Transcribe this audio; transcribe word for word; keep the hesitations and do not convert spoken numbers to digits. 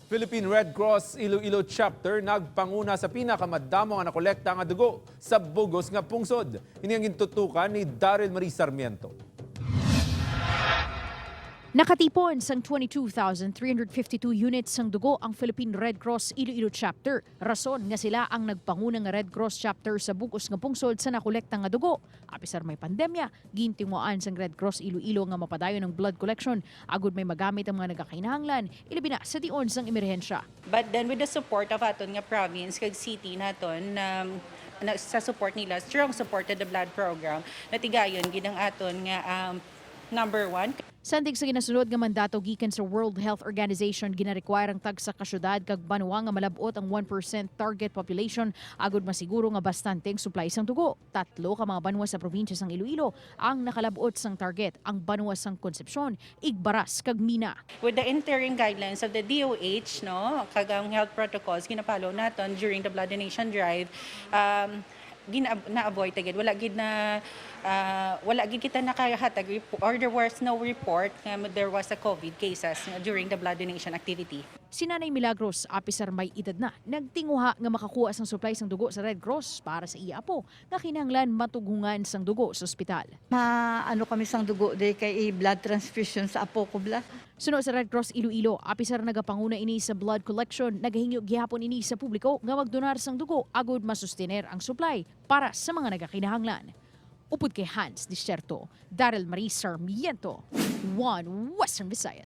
Philippine Red Cross Iloilo Chapter nagpanguna sa pinakamadamo nga nakolekta nga dugo sa bug-os nga pungsod. Ini ang gintutukan ni Daryl Marie Sarmiento. Nakatipon sang twenty-two thousand three hundred fifty-two units sang dugo ang Philippine Red Cross Iloilo Chapter, rason nga sila ang nagpanguna nga Red Cross Chapter sa bug-os nga pungsod sa nakolekta nga dugo. Apisar may pandemya, gintinguhaan sang Red Cross Iloilo nga mapadayon ang blood collection agud may magamit ang mga nagakinahanglan, ilabi na sa tion sang emerhensya. But then with the support of aton nga province kag city naton, um, na, sa support nila, strong support to the blood program, natigayon gid ang aton nga um, number one. Sandig sa ginasunod nga mandato gikan sa World Health Organization, ginarequire ang tagsa ka syudad kag banwa nga malab-ot ang one percent target population agud masiguro nga bastante ang supply sang dugo. Tatlo ka mga banwa sa probinsya sang Iloilo ang nakalab-ot sang target, ang banwa sang Concepcion, Igbaras kag Mina. With the interim guidelines of the D O H, no, kag ang health protocols ginapalo naton during the blood donation drive, um, gina- na-avoid ta gid. Wala gid na ah, wala gid kita nakahatag rep- or there was no report nga there was a COVID cases during the blood donation activity. Si Nanay Milagros, apisar may edad na, nagtinguha nga makakuha sang supply sang dugo sa Red Cross para sa iya apo nga kinahanglan matughungan sang dugo sa ospital. Ma-ano kami sang dugo day kay i-blood transfusion sa apo ko bla. Suno sa Red Cross Iloilo, apisar nagapanguna ini sa blood collection, nagahingyo gihapon ini sa publiko nga magdonar sang dugo agud masustener ang supply para sa mga nagakinahanglan. Upod kay Hans Disyerto, Daryl Marie Sarmiento, One Western Visayas.